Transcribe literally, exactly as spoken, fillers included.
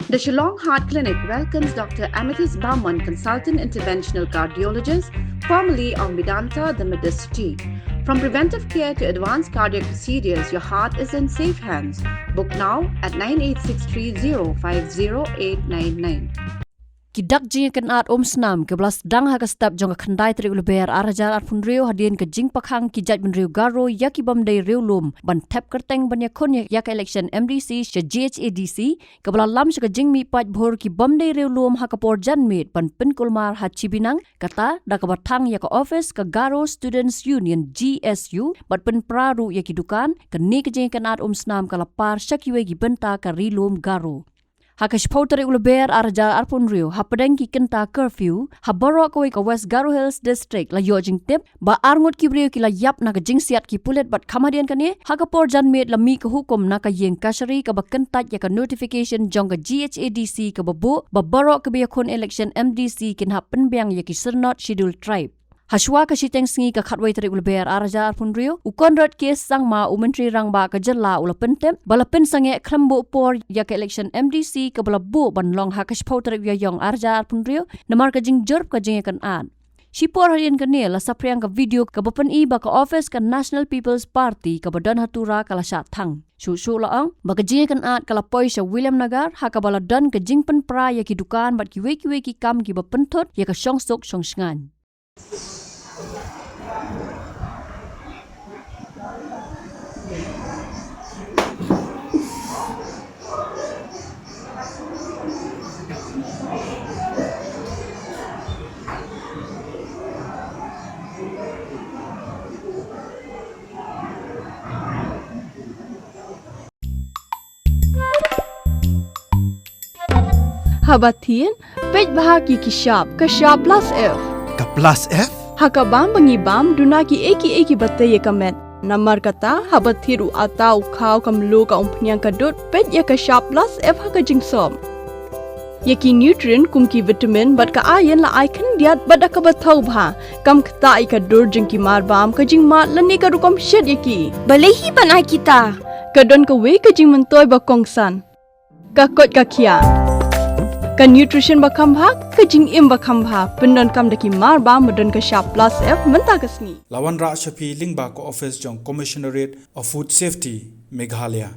The Shillong Heart Clinic welcomes Doctor Amethyst Barman, Consultant Interventional Cardiologist, formerly of Medanta, the Medicity. From preventive care to advanced cardiac procedures, your heart is in safe hands. Book now at nine eight six three zero five zero eight nine nine. Ki dak jingïakynad umsnam kiba la sdang ha ka step jong ka khyndai tarik u Lber ar hajar arphew hynriew hadien ka jingpyrkhang ki jaitbynriew Garo ïa ki bym dei riewlum ban thep kyrteng ban ïakhun ïa ka election M D C sha G H A D C, kaba la lam sha ka jingmih paidbah ki bym dei riewlum ha ka por janmiet ban pynkulmar ha Chibinang, kata da kaba thang ïa ka office ka Garo Students Union, G S U, bad pynpra ruh ïa ki dukan. Kane ka jingïakynad umsnam ka la par sha kiwei ki bynta ka Ri Lum Garo. Ha ka shiphew tarik u Lber ar hajar arphew hynriew, hapdeng ki kynta curfew ha baroh kawei ka West Garo Hills District, la ïoh jingtip ba arngut ki briew ki la ïap na ka jingsiat ki pulit, bad kham hadien kane, ha ka por janmiet la mih ka hukum na ka ïing kashari kaba kyntait ïa ka notification jong ka G H A D C kaba buh ba baroh kiba ïakhun election M D C kin hap pynbiang ïa ki syrnod Scheduled Tribe. Hashwa ka shiteng sngi ka khatwei tarik u Lber ar hajar arphew hynriew, u Conrad K Sangma, u Myntri Rangbah ka jylla, u la pyntip ba la pynsangeh khlem buh por ïa ka election M D C kaba la buh ban long ha ka shiphew tarik u Ïaïong ar hajar arphew hynriew namar ka jingjur ka jingïakynad. Shipor hadien kane la saphriang ka video kaba pyni ba ka office ka National People's Party kaba don ha Tura ka la shah thang. Shuh shuh la ong ba ka jingïakynad ka la poi sha Williamnagar, ha kaba la don ka jingpynpra ïa ki dukan bad kiwei kiwei ki kam kiba pynthut ïa ka shongsuk shongshngaiñ. Haba thied, peit bha ïa ki shap, ka shap plus F. Ka plus F? Ha ka bam ba ngi bam, duna kiei kiei kiba tei ïa ka met. Namar kata, haba thied u atta, u khaw, ka mluh, ka umphniang, ka dud, peit ïa ka shap plus F ha ka jingsop. Ïa ki nutrient kum ki vitamin bad ka iron la ai khyndiat bad da kaba thaw bha. Kam ktah ïa ka dur jong ki mar bam, ka jingmad lane ka rukom shet ïa ki. Balei hi ban ai kita? Ka don kawei ka jingmyntoi ba kongsan. Ka koit ka khiah. Ka nutrition ba kham bha, ka jingim ba kham bha. Pyndonkam da ki mar bam ba don ka shap plus F mynta ka sngi. La wanrah sha phi lyngba ka office jong Commissionerate of Food Safety, Meghalaya.